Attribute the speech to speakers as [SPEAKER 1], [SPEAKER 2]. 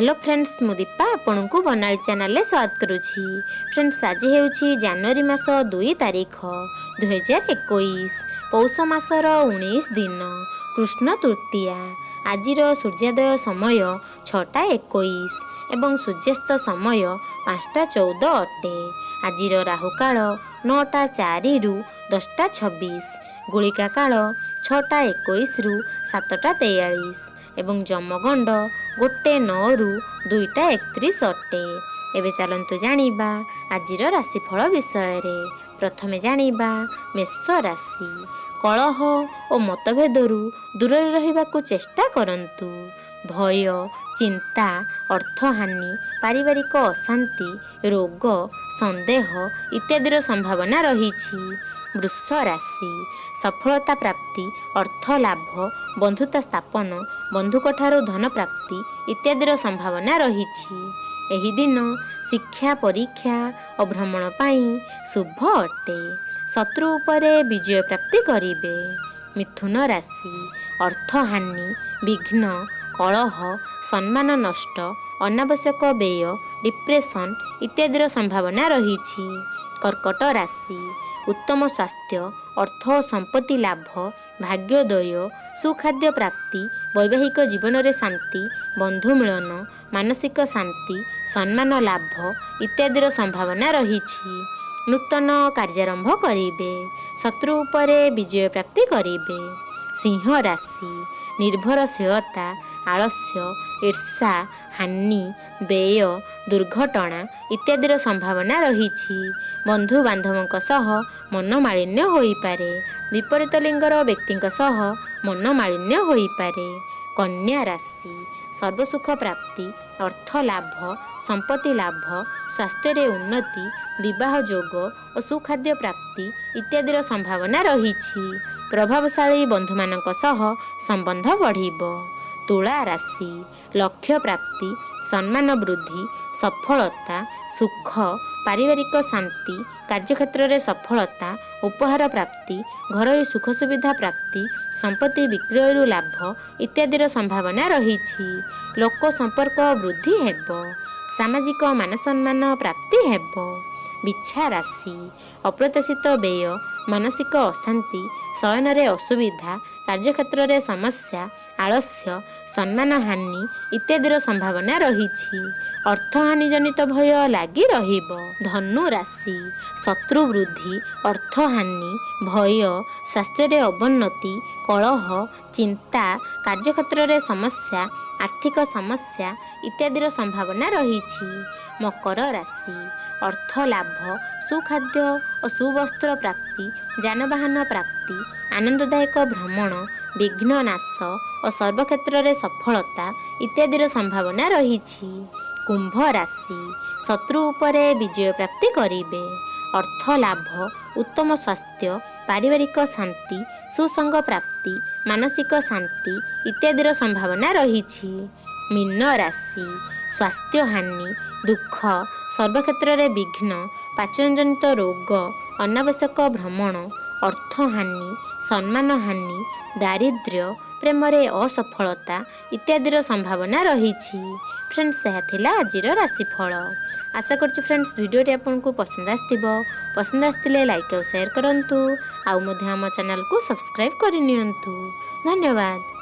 [SPEAKER 1] Hello friends, ମୁଁ ଦୀପା ଆପଣଙ୍କୁ ବନାଳି ଚ୍ୟାନେଲରେ ସ୍ୱାଗତ କରୁଛି। ଫ୍ରେଣ୍ଡସ୍, ଆଜି ହେଉଛି ଜାନୁଆରୀ ମାସ 2 ତାରିଖ 2021, ପୌଷ ମାସର 19 ଦିନ, କୃଷ୍ଣ ତୃତୀୟା। ଆଜିର ସୂର୍ଯ୍ୟୋଦୟ ସମୟ 6ଟା 21 ଏବଂ ସୂର୍ଯ୍ୟାସ୍ତ ସମୟ 5ଟା 14 ଅଟେ। ଆଜିର ରାହୁକାଳ 9ଟା 4ରୁ 10ଟା 26, ଗୁଳିକା କାଳ 6ଟା 21ରୁ 7ଟା 43 ଏବଂ ଯମଗଣ୍ଡ 1 9ରୁ 2ଟା 31 ଅଟେ। ଏବେ ଚାଲନ୍ତୁ ଜାଣିବା ଆଜିର ରାଶିଫଳ ବିଷୟରେ। ପ୍ରଥମେ ଜାଣିବା ମେଷ ରାଶି। କଳହ ଓ ମତଭେଦରୁ ଦୂରରେ ରହିବାକୁ ଚେଷ୍ଟା କରନ୍ତୁ। ଭୟ, ଚିନ୍ତା, ଅର୍ଥହାନି, ପାରିବାରିକ ଅଶାନ୍ତି, ରୋଗ, ସନ୍ଦେହ ଇତ୍ୟାଦିର ସମ୍ଭାବନା ରହିଛି। ବୃଷ ରାଶି। ସଫଳତା ପ୍ରାପ୍ତି, ଅର୍ଥ ଲାଭ, ବନ୍ଧୁତା ସ୍ଥାପନ, ବନ୍ଧୁଙ୍କଠାରୁ ଧନ ପ୍ରାପ୍ତି ଇତ୍ୟାଦିର ସମ୍ଭାବନା ରହିଛି। ଏହି ଦିନ ଶିକ୍ଷା, ପରୀକ୍ଷା ଓ ଭ୍ରମଣ ପାଇଁ ଶୁଭ ଅଟେ। ଶତ୍ରୁ ଉପରେ ବିଜୟ ପ୍ରାପ୍ତି କରିବେ। ମିଥୁନ ରାଶି। ଅର୍ଥହାନି, ବିଘ୍ନ, କଳହ, ସମ୍ମାନ ନଷ୍ଟ, ଅନାବଶ୍ୟକ ବ୍ୟୟ, ଡିପ୍ରେସନ୍ ଇତ୍ୟାଦିର ସମ୍ଭାବନା ରହିଛି। କର୍କଟ ରାଶି। ଉତ୍ତମ ସ୍ୱାସ୍ଥ୍ୟ, ଅର୍ଥ ଓ ସମ୍ପତ୍ତି ଲାଭ, ଭାଗ୍ୟୋଦୟ, ସୁଖାଦ୍ୟ ପ୍ରାପ୍ତି, ବୈବାହିକ ଜୀବନରେ ଶାନ୍ତି, ବନ୍ଧୁ ମିଳନ, ମାନସିକ ଶାନ୍ତି, ସମ୍ମାନ ଲାଭ ଇତ୍ୟାଦିର ସମ୍ଭାବନା ରହିଛି। ନୂତନ କାର୍ଯ୍ୟାରମ୍ଭ କରିବେ। ଶତ୍ରୁ ଉପରେ ବିଜୟ ପ୍ରାପ୍ତି କରିବେ। ସିଂହ ରାଶି। ନିର୍ଭରଶୀଳତା, ଆଳସ୍ୟ, ଈର୍ଷା, ହାନି, ବ୍ୟୟ, ଦୁର୍ଘଟଣା ଇତ୍ୟାଦିର ସମ୍ଭାବନା ରହିଛି। ବନ୍ଧୁବାନ୍ଧବଙ୍କ ସହ ମନୋମାଳିନ୍ୟ ହୋଇପାରେ। ବିପରୀତ ଲିଙ୍ଗର ବ୍ୟକ୍ତିଙ୍କ ସହ ମନୋମାଳିନ୍ୟ ହୋଇପାରେ। କନ୍ୟା ରାଶି। ସର୍ବସୁଖ ପ୍ରାପ୍ତି, ଅର୍ଥ ଲାଭ, ସମ୍ପତ୍ତି ଲାଭ, ସ୍ୱାସ୍ଥ୍ୟରେ ଉନ୍ନତି, ବିବାହ ଯୋଗ ଓ ସୁଖାଦ୍ୟ ପ୍ରାପ୍ତି ଇତ୍ୟାଦିର ସମ୍ଭାବନା ରହିଛି। ପ୍ରଭାବଶାଳୀ ବନ୍ଧୁମାନଙ୍କ ସହ ସମ୍ବନ୍ଧ ବଢ଼ିବ। ତୁଳା ରାଶି। ଲକ୍ଷ୍ୟ ପ୍ରାପ୍ତି, ସମ୍ମାନ ବୃଦ୍ଧି, ସଫଳତା, ସୁଖ, ପାରିବାରିକ ଶାନ୍ତି, କାର୍ଯ୍ୟକ୍ଷେତ୍ରରେ ସଫଳତା, ଉପହାର ପ୍ରାପ୍ତି, ଘରୋଇ ସୁଖ ସୁବିଧା ପ୍ରାପ୍ତି, ସମ୍ପତ୍ତି ବିକ୍ରୟରୁ ଲାଭ ଇତ୍ୟାଦିର ସମ୍ଭାବନା ରହିଛି। ଲୋକ ସମ୍ପର୍କ ବୃଦ୍ଧି ହେବ। ସାମାଜିକ ମାନସମ୍ମାନ ପ୍ରାପ୍ତି ହେବ। ବିଛା ରାଶି। ଅପ୍ରତ୍ୟାଶିତ ବ୍ୟୟ, ମାନସିକ ଅଶାନ୍ତି, ଶୟନରେ ଅସୁବିଧା, କାର୍ଯ୍ୟକ୍ଷେତ୍ରରେ ସମସ୍ୟା, ଆଳସ୍ୟ, ସମ୍ମାନ ହାନି ଇତ୍ୟାଦିର ସମ୍ଭାବନା ରହିଛି। ଅର୍ଥହାନି ଜନିତ ଭୟ ଲାଗି ରହିବ। ଧନୁ ରାଶି। ଶତ୍ରୁ ବୃଦ୍ଧି, ଅର୍ଥହାନି, ଭୟ, ସ୍ୱାସ୍ଥ୍ୟରେ ଅବନତି, କଳହ, ଚିନ୍ତା, କାର୍ଯ୍ୟକ୍ଷେତ୍ରରେ ସମସ୍ୟା, ଆର୍ଥିକ ସମସ୍ୟା ଇତ୍ୟାଦିର ସମ୍ଭାବନା ରହିଛି। ମକର ରାଶି। ଅର୍ଥ ଲାଭ, ସୁଖାଦ୍ୟ ଓ ସୁବସ୍ତ୍ର ପ୍ରାପ୍ତି, ଯାନବାହନ ପ୍ରାପ୍ତି, ଆନନ୍ଦଦାୟକ ଭ୍ରମଣ, ବିଘ୍ନ ନାଶ ଓ ସର୍ବକ୍ଷେତ୍ରରେ ସଫଳତା ଇତ୍ୟାଦିର ସମ୍ଭାବନା ରହିଛି। କୁମ୍ଭ ରାଶି। ଶତ୍ରୁ ଉପରେ ବିଜୟ ପ୍ରାପ୍ତି କରିବେ। ଅର୍ଥ ଲାଭ, ଉତ୍ତମ ସ୍ୱାସ୍ଥ୍ୟ, ପାରିବାରିକ ଶାନ୍ତି, ସୁସଙ୍ଗ ପ୍ରାପ୍ତି, ମାନସିକ ଶାନ୍ତି ଇତ୍ୟାଦିର ସମ୍ଭାବନା ରହିଛି। ମୀନ ରାଶି। ସ୍ୱାସ୍ଥ୍ୟ ହାନି, ଦୁଃଖ, ସର୍ବକ୍ଷେତ୍ରରେ ବିଘ୍ନ, ପାଚନଜନିତ ରୋଗ, ଅନାବଶ୍ୟକ ଭ୍ରମଣ, ଅର୍ଥହାନି, ସମ୍ମାନ ହାନି, ଦାରିଦ୍ର୍ୟ, ପ୍ରେମରେ ଅସଫଳତା ଇତ୍ୟାଦିର ସମ୍ଭାବନା ରହିଛି। ଫ୍ରେଣ୍ଡସ୍, ଏହା ଥିଲା ଆଜିର ରାଶିଫଳ। ଆଶା କରୁଛୁ ଫ୍ରେଣ୍ଡସ୍, ଭିଡ଼ିଓଟି ଆପଣଙ୍କୁ ପସନ୍ଦ ଆସିଥିବ। ପସନ୍ଦ ଆସିଥିଲେ ଲାଇକ୍ ଆଉ ସେୟାର କରନ୍ତୁ, ଆଉ ମଧ୍ୟ ଆମ ଚ୍ୟାନେଲକୁ ସବସ୍କ୍ରାଇବ୍ କରିନିଅନ୍ତୁ। ଧନ୍ୟବାଦ।